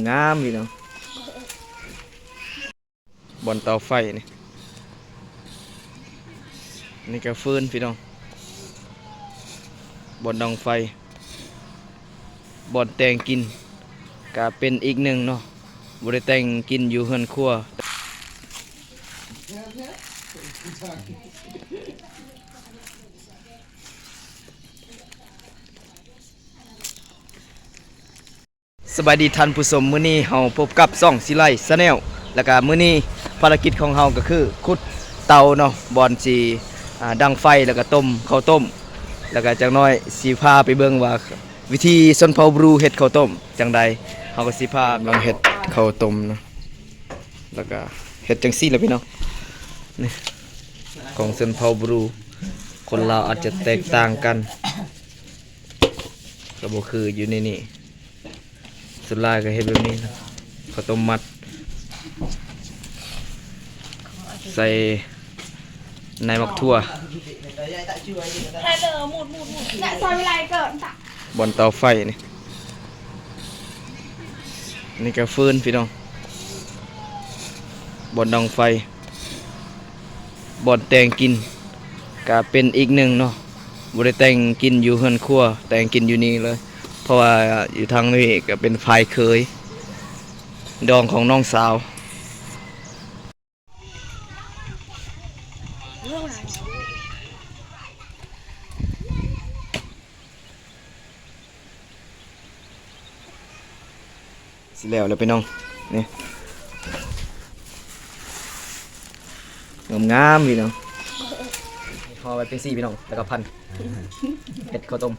ງາມໆ ພີ່ນ້ອງ. ບ່ອນເຕົາໄຟນີ້ ນີ້ກະຟືນພີ່ນ້ອງ, ບ່ອນດັງໄຟ, ບ່ອນແຕ່ງກິນ ກະເປັນອີກໜຶ່ງເນາະ, ບໍ່ໄດ້ແຕ່ງກິນຢູ່ເຮືອນຄົວ. ສະບາຍດີທ່ານຜູ້ຊົມ, ມື້ນີ້ເຮົາພົບກັບຊ່ອງສີໄລແຊນແນວ ແລ້ວກະມື້ນີ້ພາລະກິດຂອງເຮົາກະຄືຂຸດເຕົາເນາະ, ບ່ອນຊິ ອາ ດັງໄຟ ແລ້ວກະຕົ້ມເຂົ້າຕົ້ມ, ແລ້ວກະຈັກໜ້ອຍຊິພາໄປເບິ່ງວ່າວິທີຊົນເຜົ່າບຣູເຮັດເຂົ້າຕົ້ມຈັ່ງໃດ. ເຮົາກະຊິພາ ກຳລັງເຮັດເຂົ້າຕົ້ມເນາະ, ແລ້ວກະເຮັດຈັ່ງຊີ້ແຫຼະພີ່ນ້ອງ. ນີ້ ຂອງຊົນເຜົ່າບຣູ ຄົນລາວອາດຈະແຕກຕ່າງກັນ ກະບໍ່ຄືຢູ່ໃນນີ້. ສ່ວນຫຼາຍກະເຮັດແບບນີ້ນະ, ເຂົ້າຕົ້ມມັດ ໃສ່ໃນໝາກຖົ່ວ. ບ່ອນເຕົາໄຟນີ້ ນີ້ກະຟືນພີ່ນ້ອງ, ບ່ອນດັງໄຟ, ບ່ອນແຕ່ງກິນ ກະເປັນອີກໜຶ່ງເນາະ, ບໍ່ໄດ້ແຕ່ງກິນຢູ່ເຮືອນຄົວ, ແຕ່ງກິນຢູ່ນີ້ເລີຍ. ເພາະວ່າຢູ່ທາງນີ້ກະເປັນຝ້າຍເຂີຍດອງຂອງນ້ອງສາວ. ຊິແລ້ວແລ້ວພີ່ນ້ອງ, ນີ້ ງາມໆ ພີ່ນ້ອງ. ຫໍ່ແບບຈັ່ງຊີ້ພີ່ນ້ອງ, ແລ້ວກະພັນ ເຮັດເຂົ້າຕົ້ມ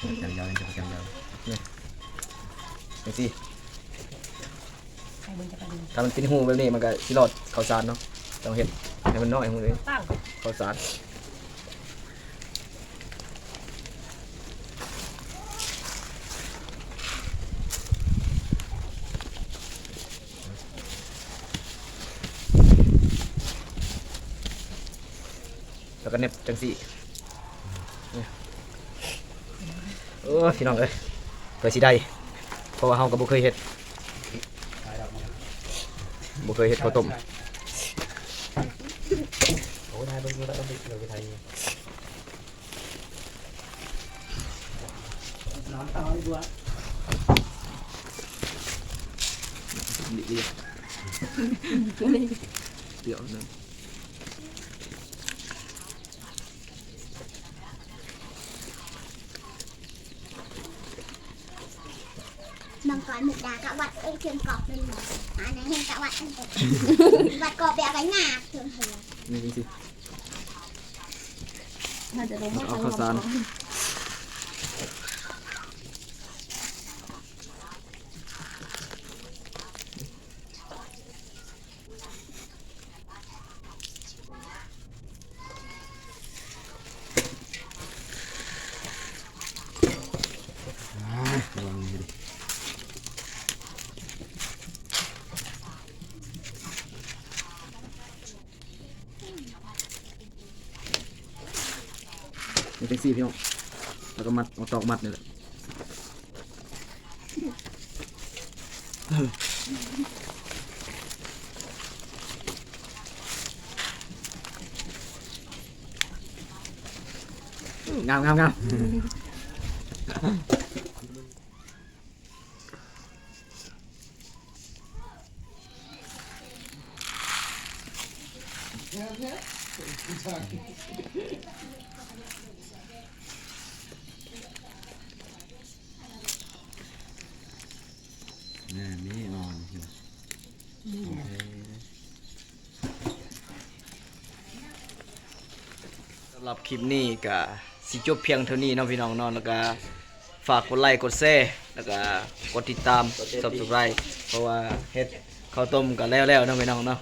ຈັ່ງຊີ້. ຖ້າມັນເປັນຮູແບບນີ້ ມັນກະຊິລອດເຂົ້າສານເນາະ, ຕ້ອງເຮັດໃຫ້ມັນນ້ອຍຮູເດ້ ເຂົ້າສານ. ແລ້ວກະແໜັບຈັ່ງຊີ້. ໂອ້ ພີ່ນ້ອງເອີຍ ເພື່ອຊິໄດ້ ເພາະວ່າເຮົາກະບໍ່ເຄີຍເຮັດ ບໍ່ເຄີຍເຮັດເຂົ້າຕົ້ມ. ມັງກອນມຸກດາກະວັດເອີຍ ເຄື່ອງກອບເປັນ ອັນນັ້ນເຫັນກະວັດ ອັນ ວັດກອບແບບວ່າຍາກເຖິງຫົວ ນີ້ຈັ່ງຊີ້ ເອົາເຂົ້າສານ. ເຮັດຈັ່ງຊີ້ພີ່ນ້ອງ ແລ້ວກະມັດ ເອົາຕອກມັດນີ້ແຫຼະ. ງາມ ງາມ ງາມ. ແມ່ນ ມີອ່ອນຢູ່ ໂອເຄ. ສຳລັບຄລິບນີ້ກະຊິຈົບພຽງເທົ່ານີ້ເນາະພີ່ນ້ອງເນາະ, ແລ້ວກະຝາກກົດໄລກົດແຊ ແລ້ວກະກົດຕິດຕາມ Subscribe ເພາະວ່າເຮັດເຂົ້າຕົ້ມກະແລ້ວໆເນາະພີ່ນ້ອງເນາະ.